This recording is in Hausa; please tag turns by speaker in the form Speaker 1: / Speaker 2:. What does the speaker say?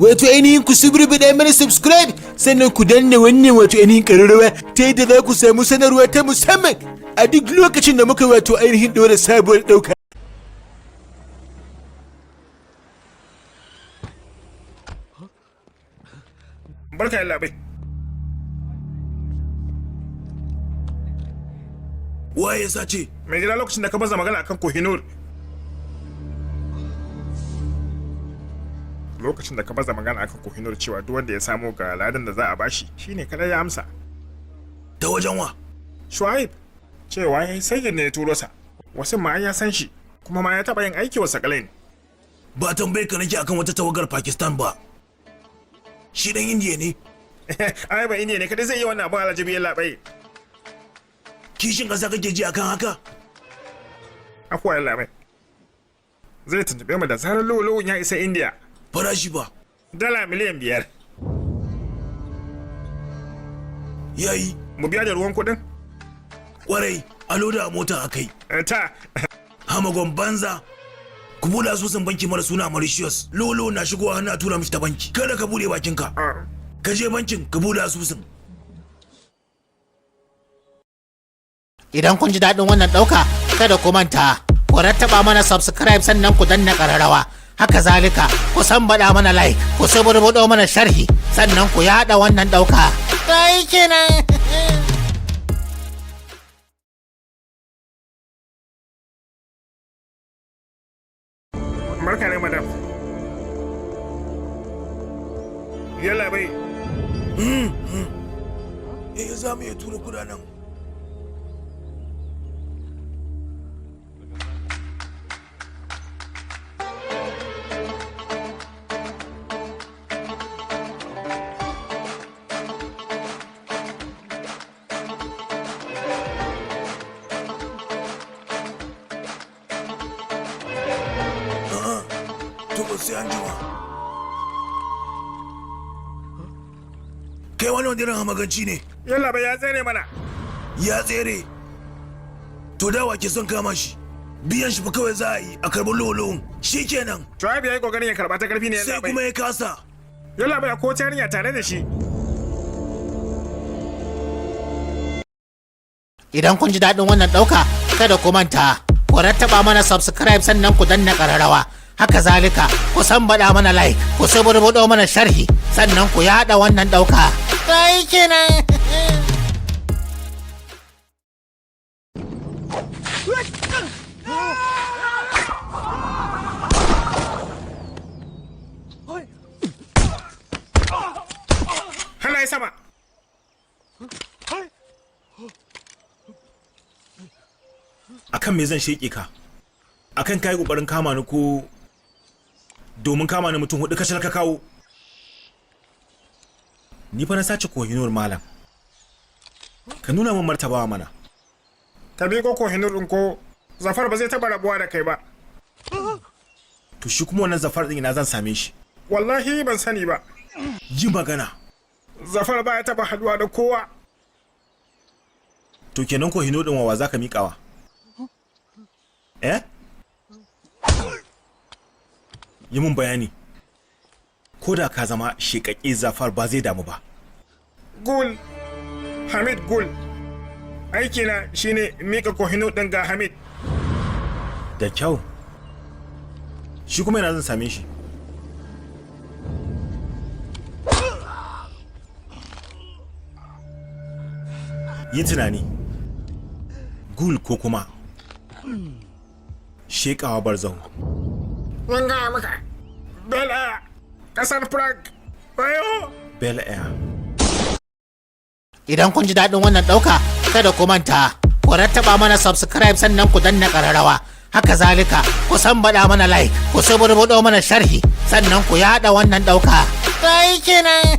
Speaker 1: Wato ainihin ku suburbuɗa mana subscribe, sannan ku danna wannan wato ainihin ƙararrawa ta yadda za ku samu sanarwa ta musamman a duk lokacin da muka wato ainihin ɗora sabuwar ɗauka.
Speaker 2: Barka, yallabai.
Speaker 3: Waye ya sace?
Speaker 2: Mai gida, lokacin da ka baza magana akan Kohinur. Lokacin da ka baza magana akan Kohinur cewa duk wanda ya samo ga ladan da za a bashi, shine kada ya amsa.
Speaker 3: Ta wajen wa?
Speaker 2: Shuaib cewa yayi sai ne ya turo sa. Wasu ma ya san shi, kuma ma ya taba yin aiki wa Sakalain.
Speaker 3: Ba tambayar ka nake akan wata tawagar Pakistan ba. Shi dan Indiya ne.
Speaker 2: Ai ba Indiya ne kadai zai yi wannan abun alajabi, yallabai.
Speaker 3: Kishin ƙasa kake ji akan haka?
Speaker 2: Afuwa, yallabai. Zai tuntube mu da zarar lu'ulu'un ya isa Indiya.
Speaker 3: Farashi ba?
Speaker 2: $5 miliyan.
Speaker 3: Yayi.
Speaker 2: Mu biya da ruwan kuɗin?
Speaker 3: Kwarai, a loda a mota a kai.
Speaker 2: Ta.
Speaker 3: Hamagon banza. Ku buɗe asusun banki mara suna Mauritius. Lolo na shigowa hannu a tura mishi ta banki. Kada ka buɗe bakinka. Ka je bankin ka buɗe asusun.
Speaker 4: Idan kun ji daɗin wannan ɗauka, kada ku manta, ku rattaba mana subscribe, sannan ku danna ƙararrawa. Haka zalika, ku sambaɗa mana like, ku suburbuɗo mana sharhi, sannan ku yaɗa wannan ɗauka. Kai kenan.
Speaker 2: Barka ne, madam. Yallabai.
Speaker 3: Eh, za mu iya tura kudanen. A'a, to sai an jima. Kai wani irin hamaganci ne.
Speaker 2: Yallabai, ya tsere mana.
Speaker 3: Ya tsere? To dawa ke son kama shi. Biyan shi fa kawai za a yi a karɓi lolon. Shi kenan.
Speaker 2: Shuaib ya yi kokarin ya karba ta karfi ne,
Speaker 3: Sai
Speaker 2: yallabai.
Speaker 3: kuma ya kasa.
Speaker 2: Yallabai, ko yarinya tare da shi.
Speaker 4: Idan kun ji daɗin wannan ɗauka, kada ku manta, ku rattaba mana subscribe, sannan ku danna ƙararrawa. Haka zalika, ku sambaɗa mana like, ku suburbuɗo mana sharhi, sannan ku yaɗa wannan ɗauka. Kai kenan.
Speaker 2: Hannaye sama.
Speaker 3: Akan me zan sheke ka? Akan kai kokarin kama ni ko domin kama ni mutum hudu kacal ka kawo? Ni fa na sace Kohinur, malam. Ka nuna min martabawa mana.
Speaker 2: Ka miƙo Kohinur ɗin ko Zafar ba zai taɓa rabuwa da kai ba.
Speaker 3: To shi kuma wannan Zafar din, ina zan same shi?
Speaker 2: Wallahi ban sani ba.
Speaker 3: Yi magana.
Speaker 2: Zafar ba ya taɓa haduwa da kowa.
Speaker 3: To kenan Kohinur din wa zaka miƙawa? Eh, yi mun bayani. Ko da ka zama shekakke, Zafar ba zai damu ba.
Speaker 2: Gul. Hamid Gul. Aikina shine mika Kohinur ɗin ga Hamid.
Speaker 3: Da kyau. Shi kuma ina zan same shi? Yi tunani. Gul ko kuma shekawa barzahu?
Speaker 2: Zan gaya maka. Bel Air. Ƙasar Prague. Bayo.
Speaker 3: Bel Air.
Speaker 4: Idan kun ji daɗin wannan ɗauka, kada ku manta, ku rattaba mana subscribe, sannan ku danna ƙararrawa. Haka zalika, ku sambaɗa mana like, ku suburbuɗo mana sharhi, sannan ku yaɗa wannan ɗauka. Kai kenan.